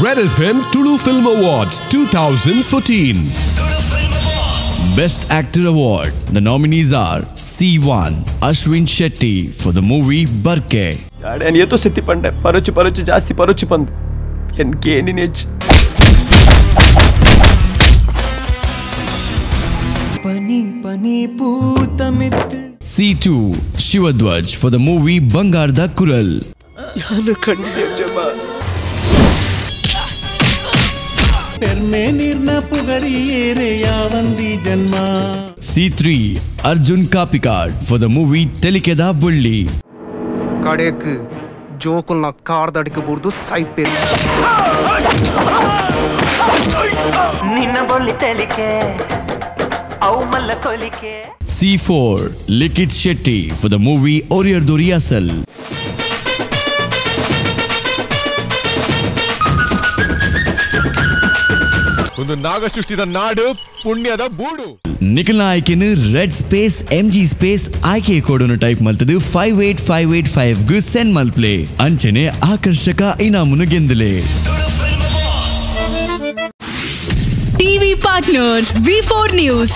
Red FM Tulu Film Awards 2014. Best Actor Award. The nominees are C1 Ashwin Shetty for the movie Barke. ಜಾಡೆ ಏತೋ ಸೆತ್ತಿ ಪಂಡೆ ಪರಚು ಪರಚು ಜಾಸ್ತಿ ಪರಚು ಪಂದ್ ಎನ್ ಕೇನಿ ನೆಚ್ ಪನಿ ಪನಿ ಪೂತಮಿತ್. C2 Shivadwaj for the movie Bangarda Kural. ಯಾನು ಕಂಡಿಜಮ್ಮ. ಪೆರ್ಮೆ ನೀರ್ನ ಪುಗರಿಯೇರೆ ಯಾವಂದಿ ಜನ್ಮ. C3 Arjun Kapikad for the movie Telikeda Bulli. ಕಡೆಕ್ ಜೋಕುಲ್ನ ಕಾರ್ದಡಿಕೆ ಬುಡ್ದು ಸೈಪೆ. ನಿನ್ನ ಬೊಳ್ಳಿ ತೆಲಿಕೆ ಅವು ಮಲ್ಲ ಕೊಲಿಕೆ. C4 Likhit Shetty for the movie Oriyar Doriyasal. ಒಂದು ನಾಗ ಸೃಷ್ಟಿದ ನಾಡು ಪುಣ್ಯದ ಬೂಡು. Nikhil red space MG space ಆಯ್ಕೆ ಕೋಡನ್ನು ಟೈಪ್ ಮಲ್ತದು 58585 ಗೂ ಸೆಂಡ್ ಮಲ್ಪ್ಲೆ ಅಂಚನೆ ಆಕರ್ಷಕ ಇನಾಮುನು ಗೆಂದಲೆ. TV partner V4 News.